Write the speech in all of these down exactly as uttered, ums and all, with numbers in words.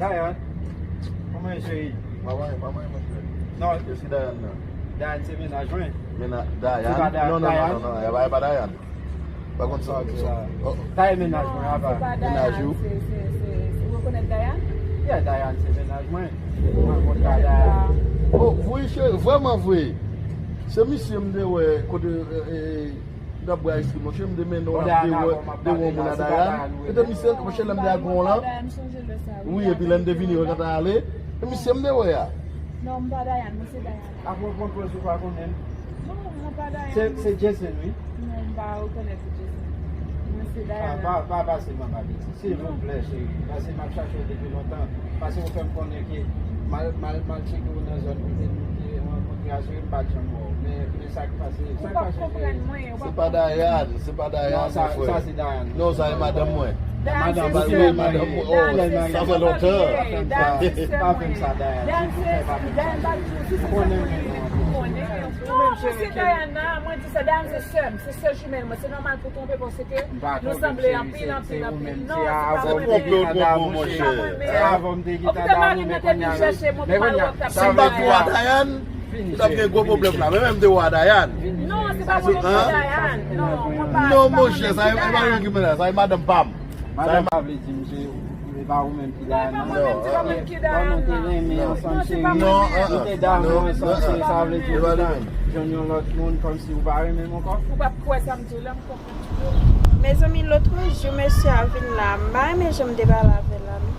Dayan, kòman e cheri? Pa mwen, pa mwen, monchè. Non. Yo se Dayan nan. Dayan se mennaj mwen. Mennaj Dayan? Non, non, non, non, non, e pa, e pa Dayan. Pa konn sa w ap di. Sa e mennaj mwen, apa. Mennaj ou? Se, se, se, se, ou rekonèt Dayan? Yeah, Dayan se mennaj mwen. Mwen konn Dayan. Oh, vre, cheri, vrèman vre. Se misye m te wè kote, eh, eh, m t ap bwè ice cream, monchè, m te mennen w ap dewo, dewo moun a Dayan. E te misye, monchè, lè m te al pran w lan. Wi, epi lè m te vini, yo gentan ale. E misye m te wè a. Non, m pa Dayan, mwen se Dayan. Apre w konn pwès ou pa konnen l? Non, mwen pa Dayan. Se, se Jason, wi. Non, m pa rekonèt ou Jason. Mwen se Dayan. Pa, pa, pa pase m anba betiz. Silvouplè, cheri. Paske m ap chache w depi lontan. Paske ou fè m konnen ke m al, m al, m al tcheke w nan zòn kote nou te rankontre a, cheri, m pa t janm wè w. Men, men sa k pase, sa k pase, cheri? Ou p ap konprann mwen, ou p ap konprann. Se pa Dayan, se pa Dayan, mon frè. Non, sa, sa se Dayan. Non, sa e madanm mwen. Dayan se sè mwen. Dayan se madanm mwen. Oh, sa fè lontan. Dayan se sè mwen. Pa fè m sa, Dayan. Silvouplè, pa fè m sa. Dayan se, Dayan pa di w si se sè mwen, ou konnen. Non, mwen se Dayan nan, mwen di sa, Dayan se sè m, se sè jimèl mwen. Se nòmal pou twonpe paske nou sanble anpil, anpil, anpil. Non, se pa mwen menm. Se avan m te gentan damou, cheri. Se avan m te gentan damou, men kounye a, men kounye a, sa vle di, Dayan, ou t ap gen gwo pwoblèm la. Men menm de wa Dayan. Non, se pa mwen menm ki Dayan. Non, mwen pa, non, monchè, sa e pa yon ki mennaj, sa e madanm pa m. Madanm pa vle di m se, e pa ou menm ki Dayan nan. Non, se pa mwen menm ki Dayan nan. Lè nou te renmen ansanm, cheri, nou te damou ansanm, cheri, sa vle di ou ta jwenn yon lòt moun kòmsi ou pa renmen m ankò. Ou p ap kwè sa m di w la, m konprann. Mezanmi, lòt jou mesye a vin la, m pa renmen jan m te pale avè l la non.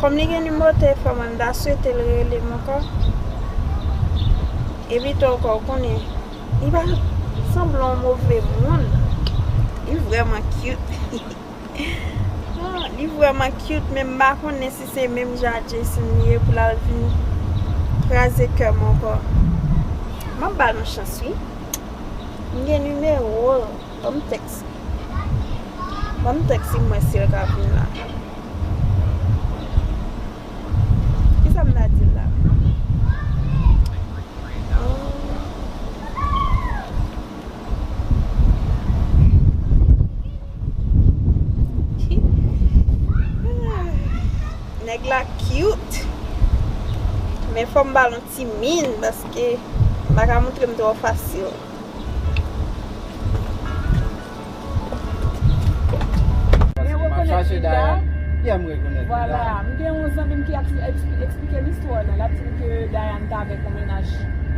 Kòm li gen nimewo telefòn mwen, m ta swete l rele m ankò. Epi tou ankò, ou konnen, li pa sanble yon move moun. Li vrèman cute. Ah, li vrèman cute, men m pa konnen si se menm jan a Jason li ye pou l al vin kraze kè m ankò. M ap ba l yon chans, wi. M gen nimewo l. Ban m tèks. Ban m tèks li, m wè si l ka vin la. Kisa m ta di l la? Nèg la cute. Men fò m ba l yon ti min, paske m pa ka montre m twò fasil. Paske m ap chache Dayan. Yeah, m rekonèt Linda. Vwala, m gen yon zanmi m ki ap ekspli-, eksplike m istwa w lan. L ap di m ke Dayan t avèk yon mennaj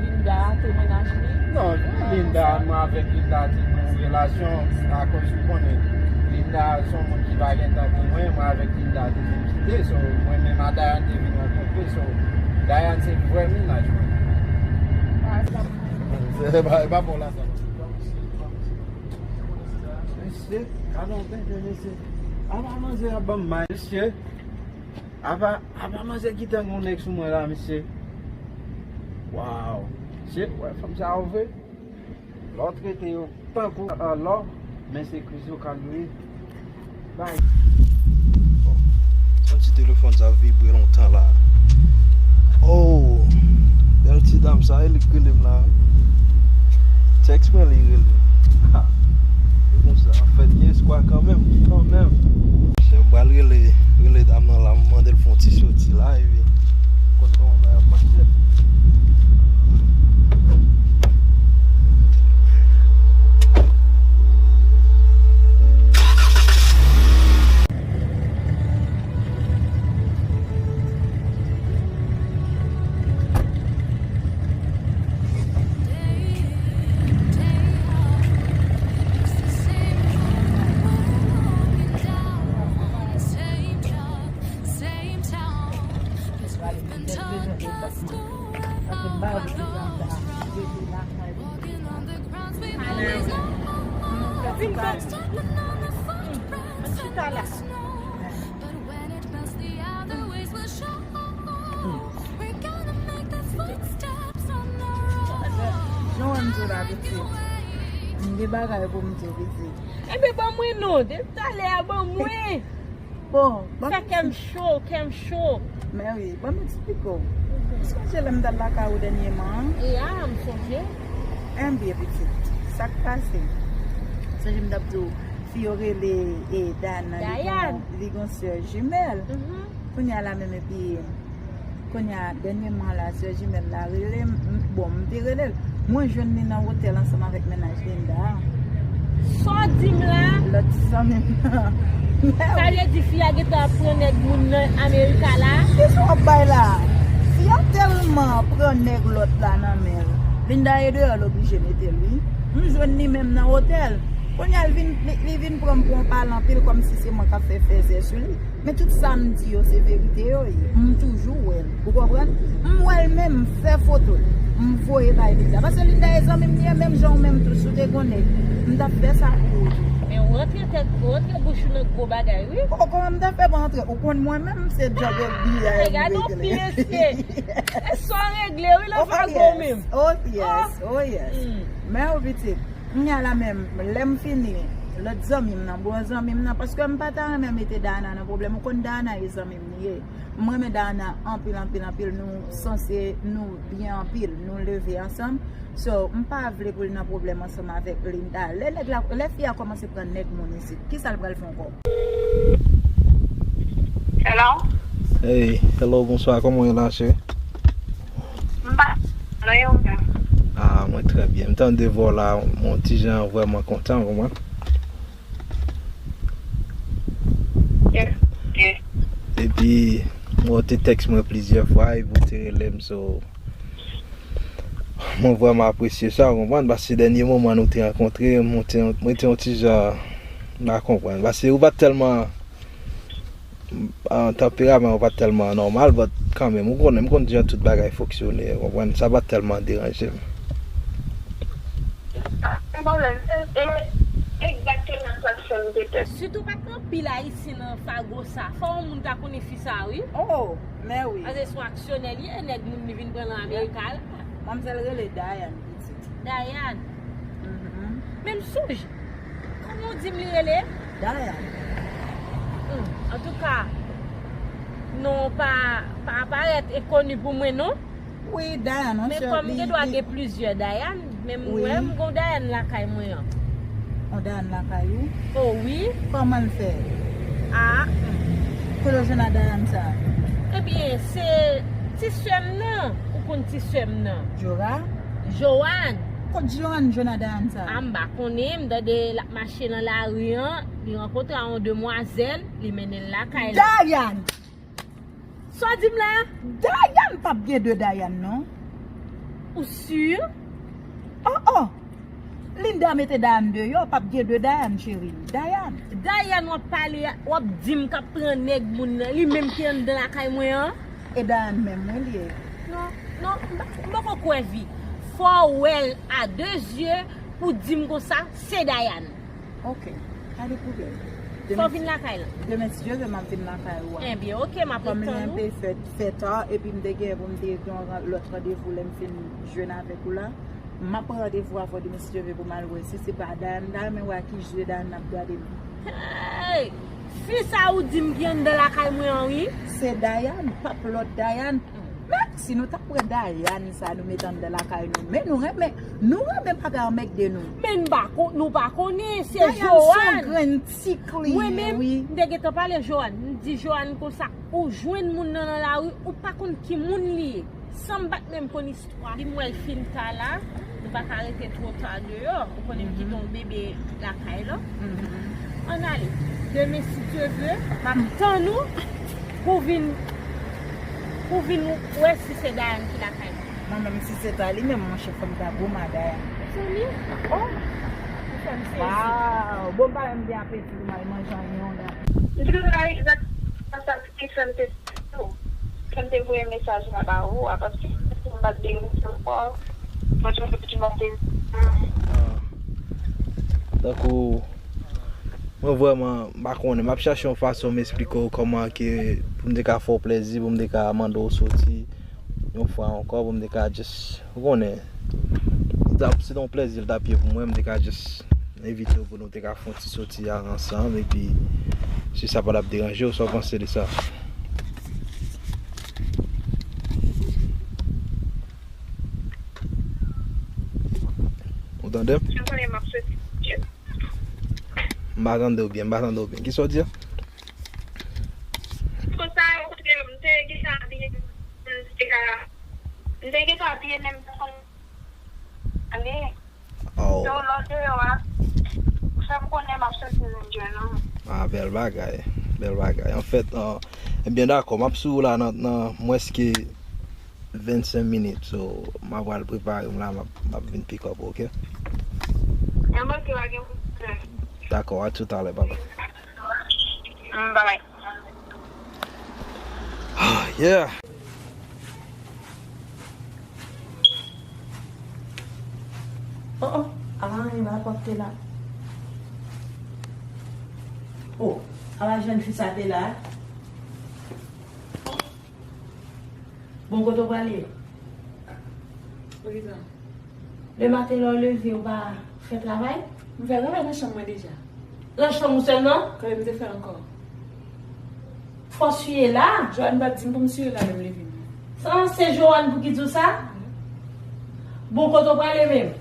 Linda, te mennaj li. Non, Linda, mwen avèk Linda te gen yon relasyon, akoz ou konnen, Linda se yon moun ki pa gen tan pou mwen, mwen avèk Linda te fin kite, so, mwen menm a Dayan te vin rankontre, so, Dayan se vrè mennaj mwen. Ah, sa. E pa, e pa bon la sa. Mesye, gade yon tenten, mesye. Apa manzè ap ban m may, mesye. Apa, apa manzè gentan gen yon nèg sou mwen la, mesye. Waw. Mesye, wè fanm sa yo vre. Lè w trete yo tankou, euh, lò, men se kriz yo ka lwe. Bay. Santi telefòn sa vibre lontan la. Oh, bèl ti dam sa, e li k rele m la. Tèks mwen li rele m. Ha. Se konsa, an fèt, gen espwa kanmenm, kanmenm. Chè, m pral rele, rele dam nan la, m mande l fè yon ti soti la, epi konn kòman bagay ap mache. Vin, vin. Ann chita la. Jan w wè m di w la, pitit. M gen bagay pou m di w, pitit. Enben, ban mwen non. Depi talè a, ban mwen. Bon, ban m... Fè kè m cho, kè m cho. Men wi, ban m eksplike w. Ou sonje lè m t al lakay ou dènyèman an? Ya, m sonje. Enben, pitit, sa k pase? Sonje m t ap di w, fi yo rele, e, Dayan nan, li gen, li gen sè jimèl. Mhm. Kounye a la menm epi, kounye a, dènyèman la, sè Jimèl la rele m, m- bon, m te rele l. Mwen jwenn li nan otèl ansanm avèk mennaj Linda a. Sa w di m la? Lòt zanmi m nan. Sa vle di fi a gentan ap pran nèg moun nan Amerika la? Kisa w ap bay la? Fi a tèlman pran nèg lòt la nan men l. Linda e deyò l oblije mete l wi. M jwenn li menm nan otèl. Kounye a l vin, li, li vin pran m pou yon pale anpil kòmsi se mwen k ap fè fèzè sou li. Men tout sa m di yo se verite yo ye. M toujou wè l. Ou konprann? M wè l menm, m fè foto l. M voye bay Linda. Paske Linda e zanmi m li ye, menm jan ou menm tou, si w te konnen, m t ap fè sa pou ou tou. Men ou rantre tèt, ou rantre bouch ou nan gwo bagay, wi. O, kòman m t ap fè pou antre? Ou konn mwen menm, se djòb F B I a m regle. Gade yon fi mesye. E sa w regle, wi, nan fago menm. Oh, yes. Oh, yes. Men ou pitit. Kounye a la menm, lè m fini, lòt zanmi m nan, bon zanmi m nan, paske m pa ta renmen mete Dayana nan pwoblèm. Ou konn Dayana e zanmi m li ye. M renmen Dayana anpil, anpil, anpil. Nou sanse, nou byen anpil. Nou leve ansanm. So, m pa vle pou l nan pwoblèm ansanm avèk Linda. Lè nèg la, lè fi a kòmanse pran nèg moun isit, kisa l pral fè ankò? Hello? Hey, hello, bonswa. Kòman w ye la, cheri? M pa nan yo menm. Ah, mwen trè byen. M tande vwa w la, mwen ti jan vrèman kontan, w konprann? Yes, yes. Epi, mwen te tèks mwen plizyè fwa, epi w te rele m, so, mwen vrèman apresye sa, w konprann? Paske dènye moman nou te rankontre, mwen te, mwen te yon ti jan, m pa konprann. Paske ou pa t tèlman, ah, tanperaman ou pa t tèlman nòmal, but kanmenm, ou konnen, m konn jan tout bagay fonksyone, w konprann? Sa pa t tèlman deranje m. Pa gen pwoblèm. E, e, egzakteman sa k fè m te pè. Sitou pa t anpil Ayisyen nan fago sa. Fò yon moun ta konnen fi sa, wi. Oh, men wi. Paske se yon aksyonè li ye, nèg moun li vin pran nan Amerika la. Manmzèl rele Dayan, pitit. Dayan. Mhm. Men m sonje. Kòman w di m li rele? Dayan. Hmm, antouka, non pa, pa parèt enkoni pou mwen, non. Wi, Dayan, non. Men kòm gen dwa gen plizyè Dayan, men m wè m gon Dayan lakay mwen an. On Dayan lakay ou? O wi. Kòman l fè? Ah. Kote w jwenn a Dayan sa? Ebyen, se ti sè m nan. Ou konn ti sè m nan? Jora? Joanne. Kot Joanne jwenn a Dayan sa? Ah, m pa konnen, m tande l ap mache nan lari an, li rankontre a yon demwazèl, li mennen l lakay la. Dayan! Sa w di m la? Dayan p ap gen de Dayan, non. Ou si? Oh, oh. Linda mete Dayan deyò, p ap gen de Dayan, cheri. Dayan. Dayan w ap pale a, w ap di m k ap pran nèg moun nan, li menm ki anndan lakay mwen an? E Dayan menm, wi, li ye. Non, non, m pa, m poko kwè vi. Fò w wè l a de zye pou di m konsa, se Dayan. Ok, pa de pwoblèm. Fò w vin lakay la. Demen, si Dye vle, m ap vin lakay ou a. Ebyen, ok, m ap ret tann ou. Kòm li enpe fè, fè ta, epi m te gen pou m te gen yon ran-, lòt randevou lè m fin jwenn avèk ou la. M ap pran randevou avè w demen, si Dye vle, pou m al wè si se pa Dayan m ta renmen wè a ki je Dayan ap gade m. Hey! Fi sa ou di m ki anndan lakay mwen an, wi. Se Dayan, p ap lòt Dayan. Men, si nou ta pran Dayan sa nou met anndan lakay nou. Men nou renmen, nou renmen bagay anmègde nou. Men n pa kon-, nou pa konnen, se Joanne. Dayan se yon grenn tik li ye, wi. Mwen menm, m te gentan pale Joanne. M di Joanne konsa, ou jwenn moun nan nan lari, ou pa konn ki moun li ye. San m pa t menm konn istwa li, m wè l fin ta la. Nou pa ka rete twò ta deyò. Ou konnen m kite yon bebe lakay la. Ann ale. Demen, si Dye vle, m ap tann ou pou w vin, pou w vin wè si se Dayan ki lakay la. Mwen menm, si se ta li menm, monchè, fò m ta goumen a Dayan. Mezanmi. Oh. Ou fè m sezi. Waw. Bon, m pa menm gen apeti pou m al manje anyen, la. M te la egzakteman sa ki fè m te Kè m te voye mesaj la ba ou a, paske m pa t deranj ankò. Mwen te mande. Ah. Tankou, mwen vrèman, m pa konnen, m ap chache yon fason m esplike w kòman ke pou m te ka fè w plèzi, pou m te ka mande w soti yon fwa ankò, pou m te ka just, ou konnen, se ta, se ta yon plèzi l t ap ye pou mwen, m te ka just envite w pou nou te ka fè yon ti soti a ansanm, epi si sa pa t ap deranje w, sa w panse de sa? Ou tande m? M konnen m ap soti. M pa tande w byen, m pa tande w byen. Kisa w di a? Konsa, yo kote Ye menm ale. Oh. Yo lòt deyò a. Fè m konnen m ap soti nan djèl non. Ah, bèl bagay. Bèl bagay. Anfèt, uh, ebyen, dakò, m ap sou la nan, nan mwens ke vennsenk minit. So, m ap al prepare m la, m ap, m ap vin pick up, ok? Enben, ok, pa gen pwoblèm. Dakò, a tout à l'heure, bye bye. Mm, bye bye. Yeah. Oh, oh, ala anyen nan pòt te la. Oh, ala jèn fi sa te la. Bon, kote w prale? Poukisa? Lematen lè w leve, ou pa fè travay? M fè travay nan chanm mwen deja. Nan chanm ou sèlman? Kòman m te fè ankò? Fò siye la. Joanne pa t di m pou m siye la lè m leve m. Sa, se Joanne pou ki di w sa? Bon, kote w prale menm?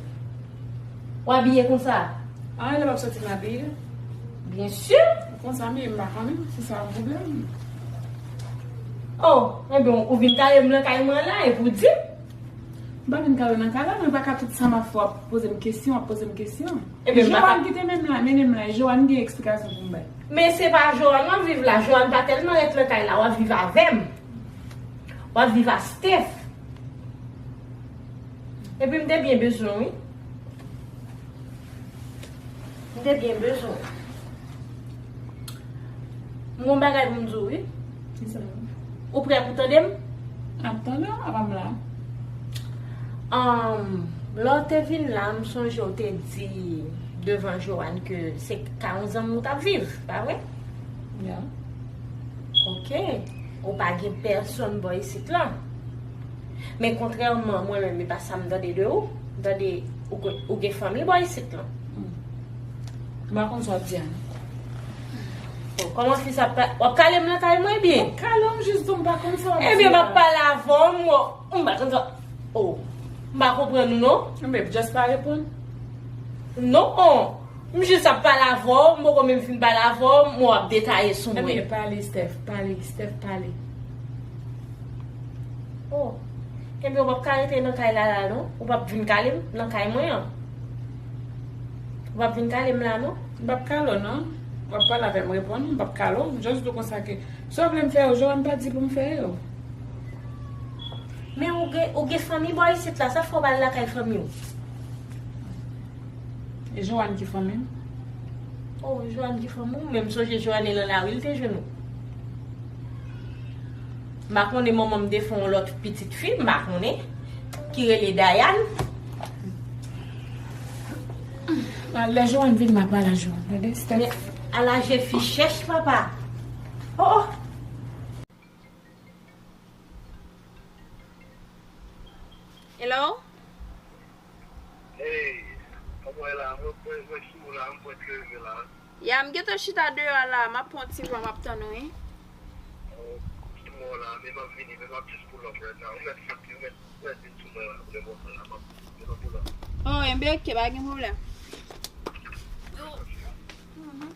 W abiye konsa? Anyen lè m ap soti m abiye. Byen si. Konsa m ye, m pa konnen si sa yon pwoblèm. Oh, enben, ou vin kale m nan kay mwen la, epi w di m. M pa vin kale w nan kay la, men pa ka tout sa m ap fè, w ap poze m kesyon, w ap poze m kesyon. Ebyen, m pa ka. Joanne ki te menm la, mennen m la, e Joanne gen eksplikasyon pou m bay. Men se pa Joanne w ap viv la, Joanne pa tèlman ret nan kay la, w ap viv avè m. W ap viv a Steph. Epi m te byen bezwen w, wi. M te byen bezwen w. M gon bagay pou m di w, wi. Kisa? Ou prè pou tande m? M ap tande w, apa m la. Ahn, lè w te vin la, m sonje w te di devan Joanne ke se ka yon zanmi w t ap viv, pa vre? Ya. Ok. Ou pa gen pèsonn bò isit la. Men kontrèman mwen menm, e pa sa m tande de ou. M tande ou gen, ou gen fanmi bò isit la. Hmm. M pa konn sa w ap di a non. Bon, kòman fi sa pa, w ap kale m nan kay mwen, ebyen? M ap kale w, m jis di w m pa konn sa w ap di a. Ebyen, m ap pale avè w, m, m pa konn sa. Oh, m pa konprann ou non. Ebyen, just pa reponn. Non. M jis ap pale avè w, m poko menm fin pale avè w, men w ap detaye sou mwen. Ebyen, pale, Steph, pale, Steph, pale. Oh. Ebyen, w p ap ka rete nan kay la, la, non? Ou p ap vin kale m nan kay mwen an? Ou p ap vin kale m la, non? M p ap kale w, non. W ap pale avè m, reponn, m p ap kale w. M just di w konsa ke, sa w vle m fè yo, Joanne pa t di pou m fè yo. Men ou gen, ou gen fanmi bò isit la, sa fè w pa al lakay fanmi w? E Joanne ki fanmi m. Oh, Joanne ki fanmi w? Men m sonje Joanne nan lari l te jwenn ou. M pa konnen manman m te fè yon lòt pitit fi, m pa konnen, ki rele Dayane. Lè Joanne vini, m ap pale a Joanne, tande, Steph. Men, ala je fi chèch, papa. Oh, oh. Hello? Hey, kòman w ye la? Mwen, mwen, mwen sou la, mwen prèske rive la. Ya, m gentan chita deyò a la, m ap pran ti van, m ap tann ou, wi. Oh, m sou la, men m ap vini, men m ap just pull up right now. Ou mèt soti, ou mèt, ou mèt vin sou mwen la, pou nenpòt lè la, m ap, men m ap pull up. Oh, enben, ok, pa gen pwoblèm. Mhm.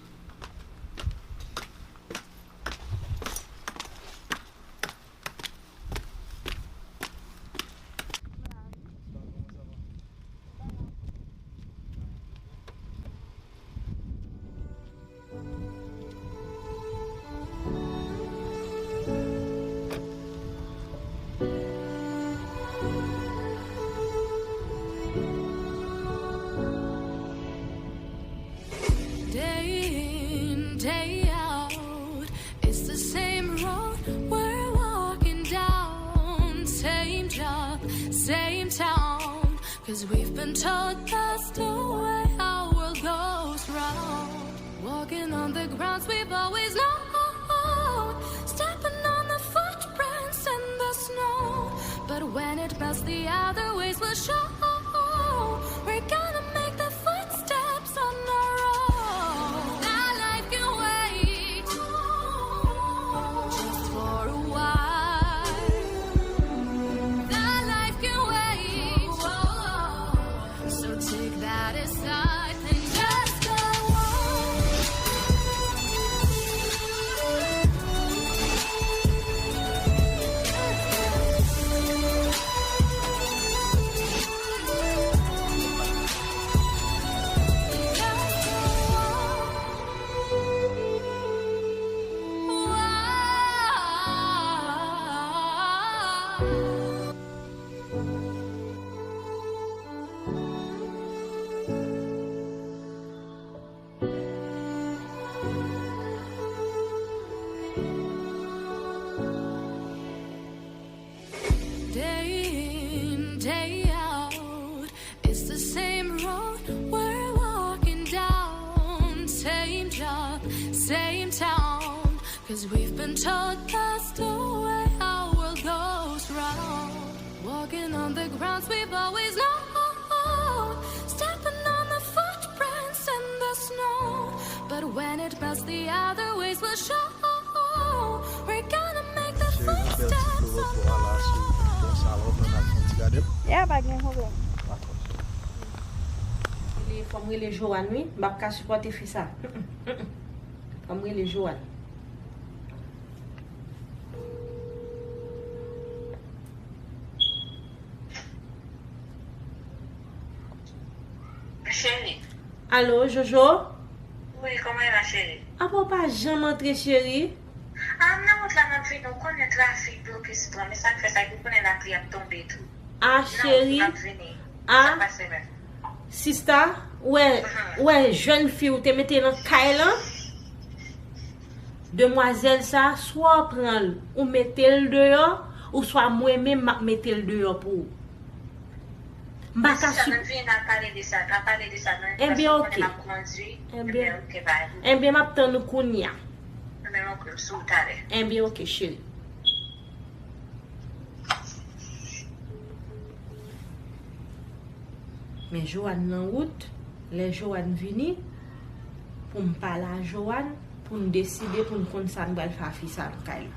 Day in, day out, it's the same road we're walking down, same job, same town. 'Cause we've been told that's the way our world goes round. Walking on the grounds we've always known, stepping on the footprints in the snow. But when it melts the other ways will show. We're gonna make the footsteps on our own. That life can wait, just for a while. That life can wait. So take that aside and just go on. Prince we've always known, stepping on the footprints in the snow. But when it melts, the other ways will show. We're gonna make the footsteps on our own. Ya, pa gen pwoblèm. Li, fò m rele Joanne, wi. M p ap ka sipòte fi sa. Mm, mm, mm, mm. Fò m rele Joanne. Cheri. Alo, Jojo? Wi, kòman e la, cheri? Apa w pa janm antre, cheri? Ah, m nan wout la, m ap vini. Ou konnen trafik bloke sitwa, men sa k fè sa, ou konnen lapli ap tonbe tou. Ah, cheri. Ah, sista, ou wè, ou wè jèn fi ou te mete nan kay lan? Demwazèl sa, swa w pran l, ou mete l deyò, ou swa mwen menm m ap mete l deyò pou ou. M pa ka sou. Ebyen, oke. Ebyen, m ap tann ou kounye a. Ebyen, oke, cheri. Men Joanne nan wout, lè Joanne vini, pou m pale a Joanne, pou n deside, pou n konn sa n pral fè a fi sa nan kay la.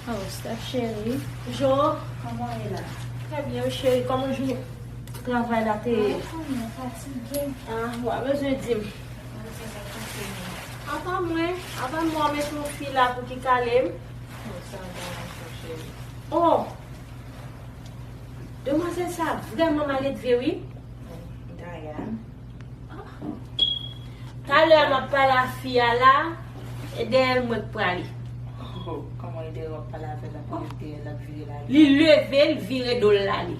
Oh, Steph cheri. Jo, kòman w ye la? Trè byen, wi, cheri. Kòman jounen travay la te ye? Ah, ou pa bezwen di m. Apa mwen, apa mwen, w met yon fi la pou ki kale m. Oh! Demwazèl sa vrèman maledve, wi. Dayane. Talè a m ap pale a fi a la, e dèyè l mwen k prale. Oh, kòman e dèyè w ap pale avè l, ap leve dèyè l, ap vire la? Li leve, l vire do l l ale.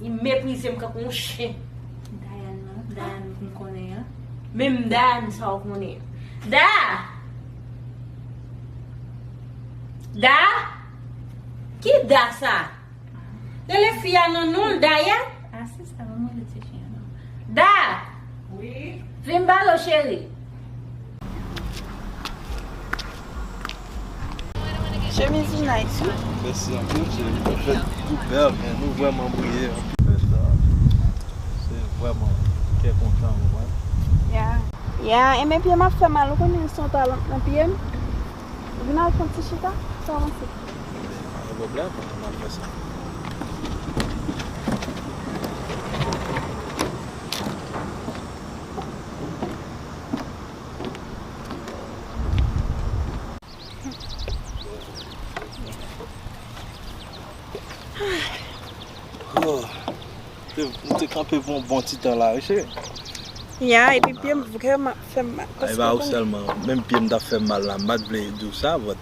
Li meprize m kankou yon chen. Dayane nan, Dayane m konnen an. Menm Dayane sa w konnen an. Da! Da! Ki Da sa? Rele fi a nan non l, Dayane. Ah, sista, ban m rele ti chen an non. Da! Wi. Vin pale w, cheri. Chemiz ou nice, wi. Mèsi anpil, cheri. Ou fèt tou bèl, men nou vrèman briye anpil. Fèt, ah, se vrèman kè kontan, ou konprann? Ya. Ya, e men pye m ap fè mal, ou konnen se yon talon nan pye m. Vin al pran ti chita, sa avanse. Pa gen pwoblèm, m ap fè sa. Oh, nou te kanpe pou yon bon ti tan la, wi, cheri. Ya, epi pye m vrèman ap fè m mal. Ay, pa ou sèlman, menm pye m t ap fè m mal la, m pa t vle di w sa, but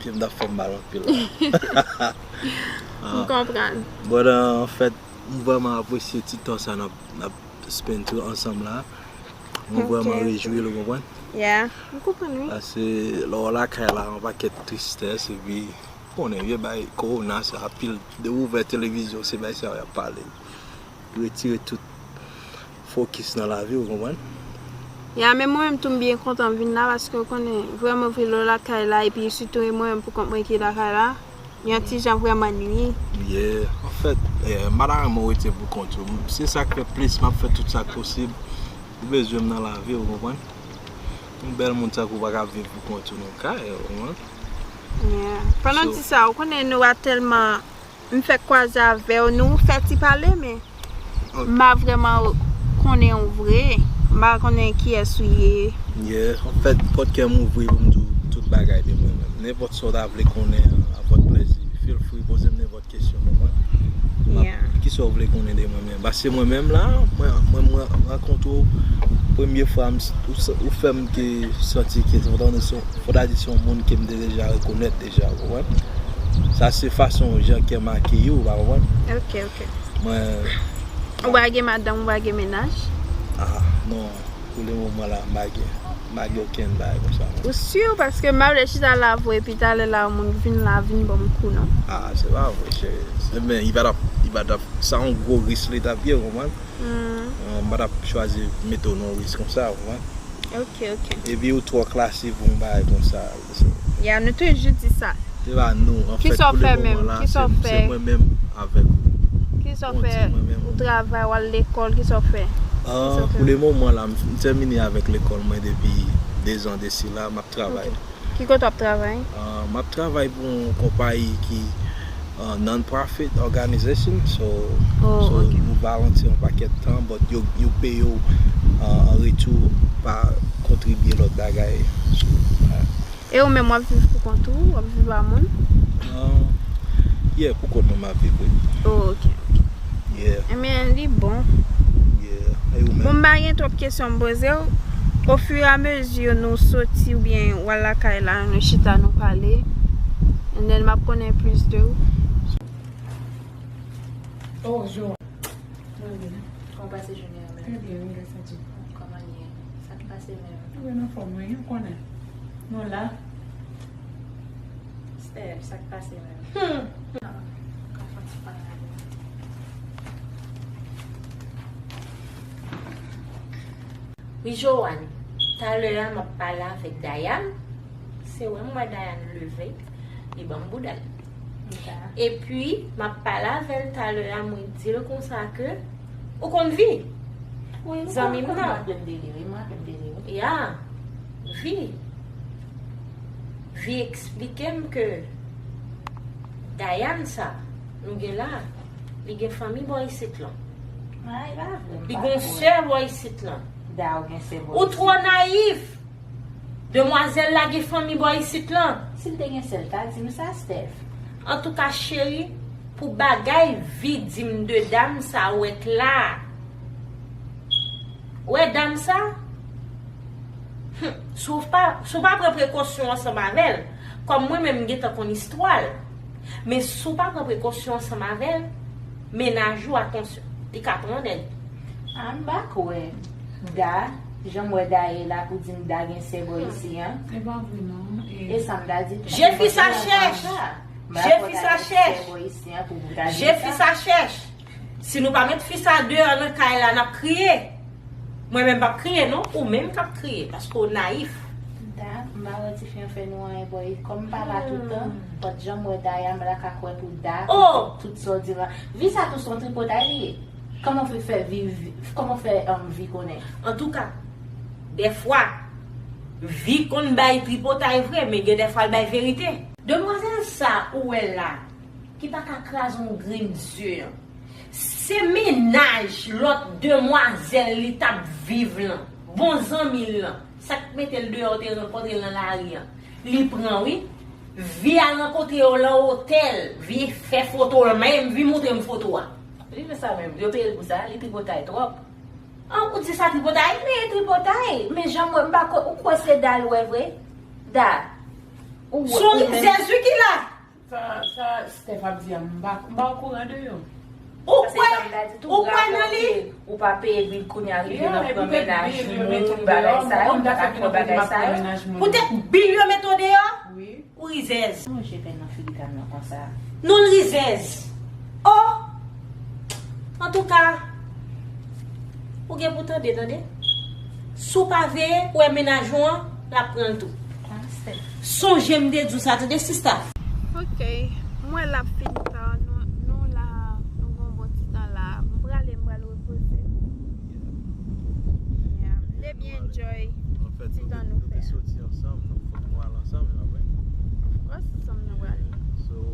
pye m t ap fè m mal anpil la. M konprann. But, euh, anfèt, m vrèman apresye ti tan sa n ap, n ap spend tou ansanm la. Mwen vrèman rejwi l, ou konprann? Yeah, m konprann, wi. Paske lè w lakay la, yon pakèt tristès, epi, ou konnen, vye bay kowona sa, anpil de ouvè televizyon, se bay sa y ap pale. Retire tout fokis nan lavi, ou konprann? Ya, men mwen menm tou, m byen kontan m vin la, paske ou konnen, vrèman vre lè w lakay la, epi sitou e mwen menm pou kont mwen ki lakay la, yon ti jan vrèman nwi. Yeah, anfèt, eh, m pa ta renmen w rete pou kont ou. Se sa k fè plis m ap fè tout sa k posib. Ou bezwen m nan lavi, ou konprann? Yon bèl moun tankou w pa ka viv pou kont ou nan kay, ou konprann? Yeah. Pandan w di sa, ou konnen nou pa tèlman, m fèk kwaze avè w, nou fè ti pale, men m pa vrèman konnen w vre. M pa konnen kiyès ou ye. Yeah, anfèt, pòt kè m ouvri pou m di w tout bagay de mwen menm. Nenpòt sa w ta vle konnen, a vòt plèzi. Feel free, poze m nenpòt kesyon, konprann? M ap, kisa w vle konnen de mwen menm? Paske mwen menm la, mwen, mwen, mwen rankontre w, premye fwa m s-, ou s-, ou fè m ke santi ke fò ta di se yon, fò ta di se yon moun ke m te deja rekonèt deja, ou konprann? Sa se fason jan kè m akeyi w, ou pa konprann? Ok, ok. Mwen. Ou pa gen madanm, ou pa gen mennaj? Ah, non. Pou le moman la, m pa gen, m pa gen okenn bagay konsa, non. Ou si? Paske m pa vle chita la avè w epi talè la yon moun vin la, vin ban m kou, non. Ah, se pa vre, cheri. Ebyen, li pa t ap, li, Sa yon gwo risk li t ap ye, ou konprann? M pa t ap chwazi mete w nan yon risk konsa, ou konprann? Ok, ok. Epi ou twò klase pou yon bagay konsa. Ya, nou toujou di sa. Se pa nou, anfèt, pou le moman la, se mwen menm avèk ou. Kisa w fè? Ou travay, w al lekòl, kisa w fè? Pou le moman la, m tèmine avèk lekòl mwen depi de zan de sila, m ap travay. Ki kote w ap travay? Ah, m ap travay pou yon konpayi ki ah, non-profit organization, so, so nou volonte yon pakèt tan, but yo, yo peye w ah, an retou pa kontribye lòt bagay. So, ah. E ou menm, w ap viv pou kont ou? W ap viv a moun? Ah, yeah, pou kont mwen m ap viv, wi. Oh, ok, ok. Yeah. Ebyen, li bon. Yeah. E ou menm? Bon, m pa gen twòp kesyon m poze w. Ofiramezi nou soti oubyen w al lakay la, nou chita, nou pale. And then m ap konnen plis de ou. Oh, Jo. Mwen byen. Kòman w pase jounen an menm? Trè byen, wi, gras a Dye. Kòman l ye? Sa k pase menm? Mwen anfòm, wi, ou konnen. Nou la. Steph, sa k pase menm? Hmm. Ah, ka fè ti pale avè m. Wi, Joanne, talè a m ap pale avèk Dayan. Se wè m wè Dayan leve, li ban m bouda l. Epi, m ap pale avè l talè a, mwen di l konsa ke, ou konn Vi? Zanmi m nan. Mwen raple m de li, wi, mwen raple m de li, wi. Ya, Vi. Vi eksplike m ke Dayan sa, nou gen la, li gen fanmi bò isit lan. Li gen sè bò isit lan. Ou twò nayif. Demwazèl la gen fanmi bò isit lan. Si l te gen sè, l ta di m sa, Steph. Antouka, cheri, pou bagay Vi di m de dam sa ou wè k la. Ou wè dam sa? Hum, si w pa, si w pa pran prekosyon ansanm avè l, kòm mwen menm m gentan konn istwa l, men si w pa pran prekosyon ansanm avè l, mennaj ou, atansyon, li ka pran nèg. Ah, m pa kwè. Da, jan m wè Da ye la pou di m Da gen sè bò isi an. E pa vre non. E sa m ta di tou. Je fils à cherche. Je fils à cherche. Je fils à cherche. Si nou pa met fi sa deyò nan kay la, n ap kriye. Mwen menm p ap kriye non, ou menm k ap kriye, paske w nayif. Da, m pa wè tifi an fè nou anyen, boy. Kòm m pa la tout tan, but jan m wè Da ye a, m pa ta ka kwè pou Da, pou tout sa w di la. Vi sa tou se yon tripotay li ye. Kòman w fè fè Vi, kòman w fè, um, Vi konnen? Antouka, dèfwa, Vi konn bay tripotay vre, men gen dèfwa l bay verite. Demwazèl sa ou wè la, ki pa ka kraze yon grenn zye an. Se mennaj lòt demwazèl li t ap viv lan, bon zanmi l lan, sa k mete l deyò, te rankontre l nan lari an. Li pran, wi. Vi al rankontre yo lan otèl. Vi fè foto l menm, Vi montre m foto a. Li fè sa menm, yo peye l pou sa, li tripotay twòp. An, ou di sa tripotay? Men tripotay, men jan m wè, m pa kwè, ou kwè se Da l wè vre? Da. Ou wè, se yon rizèz wi ki la. Sa, sa Steph ap di a, m pa, m pa okouran de yo. Ou kwè, ou kwè nan li? Ou pa peye bil kounye a rive nan pran mennaj moun, bagay sa yo, m pa ka kwè bagay sa yo. Poutèt bil yo mete w deyò? Wi. Ou rizèz. Sonje pèn nan figi dam nan konsa. Non l rizèz. Oh! Antouka, ou gen pou tande, tande. Si w pa veye, ou wè mennaj ou an, l ap pran l tou. Sonje m te di w sa, tande, sista. Ok, m wè l ap fini ta, nou, nou la, nou gon bon ti tan la. M prale, m pral repoze. Yeah. M te byen enjoy ti tan nou fè a. Anfèt, nou te soti ansanm, nou fòk nou al ansanm, e pa vre? Of course, ansanm nou prale. So,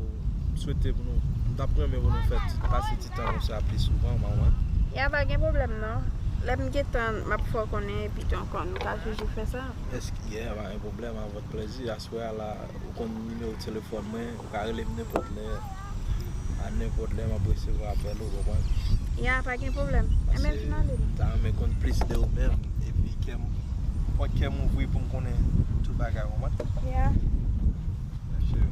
m swete pou nou, m t ap renmen pou nou fè ti, pase ti tan konsa pi souvan, manman. Ya, pa gen pwoblèm non. Lè m gentan, m ap fè w konnen, epi tou ankò, nou ka toujou fè sa. Èske, yeah, pa gen pwoblèm, avèk plèzi. Aswè a la, ou konn nimewo telefòn mwen, ou ka rele m nenpòt lè. A nenpòt lè, m ap resevwa apèl ou, konprann? Ya, pa gen pwoblèm. Enben, m fin ale. Paske m ta renmen konn plis de ou menm, epi kè m, fòk kè m ouvri pou m konnen tout bagay, konprann? Ya. Mèsi.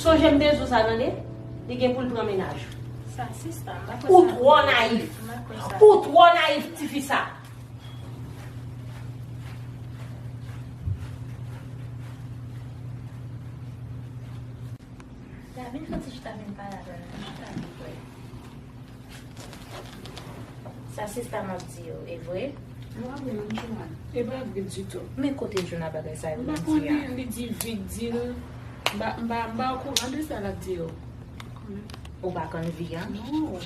Sonje m te di w sa, tande? Li gen pou l pran mennaj ou. Sa, sista, m pa kwè sa. Ou twò nayif. M pa kwè sa. Ou twò nayif, tifi sa. La, vin fè ti chita, vin pale avè m. Chita, vin kwè. Sa sista m ap di yo, e vre? Mwen ap di nou, Joan. E pa vre ditou. Men kote Joan bagay sa yo vin di a? M pa konnen, li di vi k di l. M pa, m pa, m pa okouran de sa l ap di yo. Ou pa konn vi a? Non.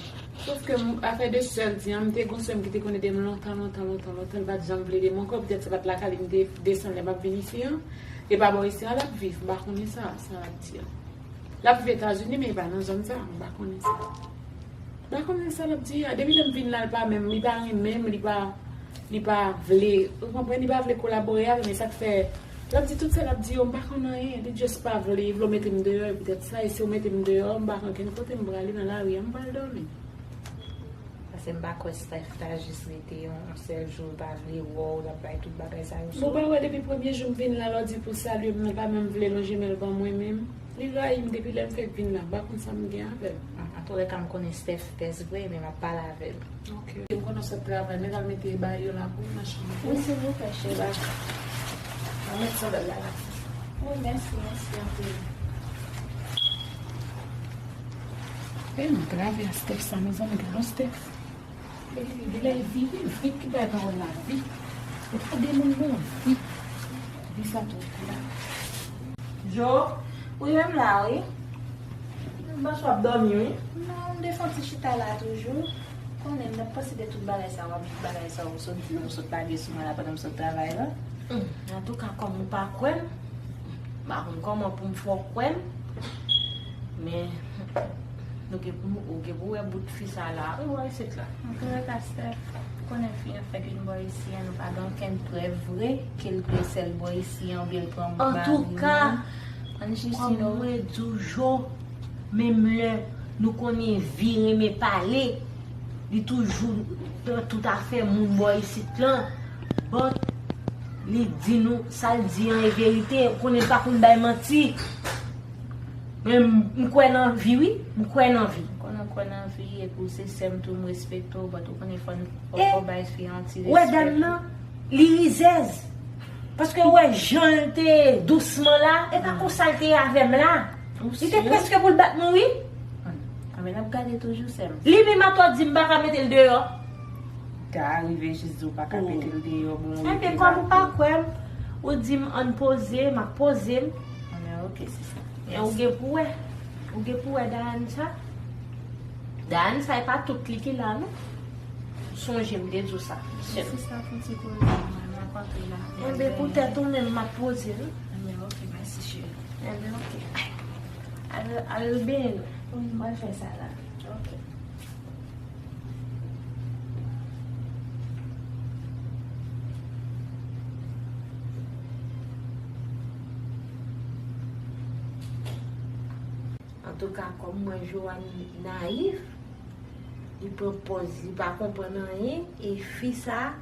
Sòf ke m, afè de sè l di a, m te gon sè m ki te konn ede m lontan, lontan, lontan, lontan, l pa t janm vle ede m ankò, petèt se pa t lakay li m te desann lè m ap vin isi a. E pa bò isi a l ap viv, m pa konnen sa, sa l ap di a. L ap viv Etazini, men e pa nan zòn sa, m pa konnen sa. M pa konnen sa l ap di a. Depi lè m vin la, l pa menm, li pa renmen m, li pa, li pa vle, ou konprann, li pa vle kolabore avè m, e sa k fè, l ap di tout sa l ap di yo, m pa konn anyen, li just pa vle, li vle w mete m deyò, e petèt sa, e si w mete m deyò, m pa konn kenn kote m prale nan lari a, m pral dòmi. Paske m pa kwè Steph ta jis rete yon, yon sèl jou, l pa vle wè w, l ap bay tout bagay sa yo sou ou. Bon, ou pa wè depi premye jou m vin la, lè w di pou salye m nan, pa menm vle lonje men l ban mwen menm. Li rayi m depi lè m fèk vin la, m pa konn sa m gen avè l. An, antoulèka, m konnen Steph pès vre, men m ap pale avè l. Ok. M konnen w sot travay, men al mete bagay yo la pou m nan chanm ou. Wi, silvouplè, cheri. Mwen met sandal la la. Wi, mèsi, mèsi anpil. E m grave a Steph sa, mezanmi, gade Steph. Lè vi, vi ki bay pawòl la, vi. E pa de moun non, vi. Vi sa tou la. Jo, wi, m la, wi. M panse w ap dòmi, wi. Non, m te fè yon ti chita la toujou. Konnen m t ap panse de tout bagay sa yo, ap di bagay sa yo, w sot di m, w sot lage sou mwen la pandan m sot travay la. Hmm, antouka, kòm ou pa kwè m, m pa konn kòman pou m fè w kwè m, men nou gen pou, ou gen pou wè bout fi sa la, wi, bò isit la. Antoulèka, Steph, konnen fi an fèk vin bò isi a, nou pa gen okenn prèv vre ke l twouve sèl bò isi a, oubyen l pran mari mwen. Antouka, ann jis, you know, kòm mwen di w, Jo, menm lè nou konnen vi renmen pale, li toujou nan tout afè moun bò isit lan. But li di nou sa l di an e verite. Ou konnen l pa konn bay manti. Men m, m kwè nan vi, wi. M kwè nan vi. M konnen w kwè nan vi, epi w se sè m tou, m respekte w, but ou konnen fò n, fò, fò bay fi an ti respè tou. Wè dam nan, li rizèz. Paske wè jan l te dousman la, e pa konsa l te ye avè m la. Li te prèske pou l bat mwen, wi. Anben, n ap gade toujou, sè m. Li menm atò di m pa ka mete l deyò. Ta rive jis di w pa ka mete l deyò, bon. Enben, kòm ou pa kwè m, ou di m ann poze, m ap poze m. Anben, ok, sista. E ou gen pou wè. Ou gen pou wè Dayann sa. Dayann sa, e pa tout li ki la, non. Sonje m te di w sa, sè m. Sista, fon ti koze, mwen, m ap antre la. Enben, pou tèt ou menm, m ap poze l. Enben, ok, mèsi, cheri. Enben, ok. Al, al benyen nou. Wi, m pral fè sa la. Ok. Antouka, kòm mwen, Joanne nayif, li pran pòz li pa konprann anyen, e fi sa,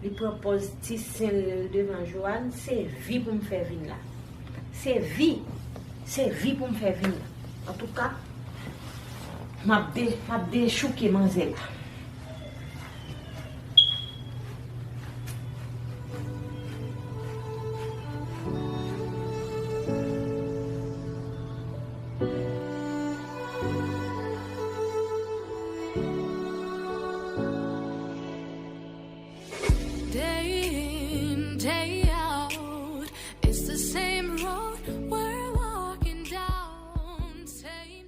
li pran pòz ti sen l devan Joanne, se vi pou m fè vin la. Se vi, se vi pou m fè vin la. Antouka, m ap de, m ap dechouke manzè la. Day in, day out, it's the same road we're walking down, same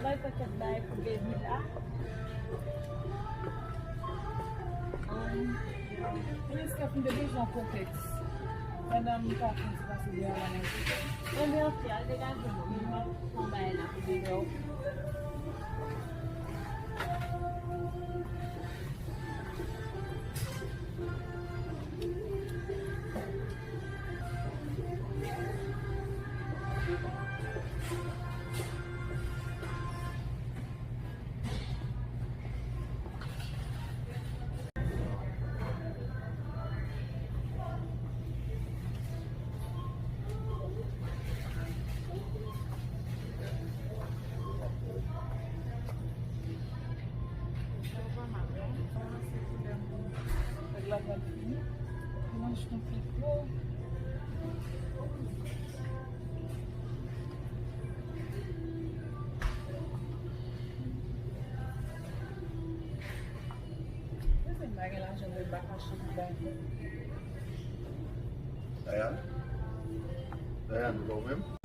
Bay pakèt bay pou baby la. Mwen, Steph, m te bezwen kontèks. Pandan m pa konn se pase de ala nan. Enben, ok, al degaje nou. Men m ap pran bay la pou baby, ok? Mwen pa gen lajan mwen pa ka achte pou bay. Dayan? Dayan, ou pa ou menm?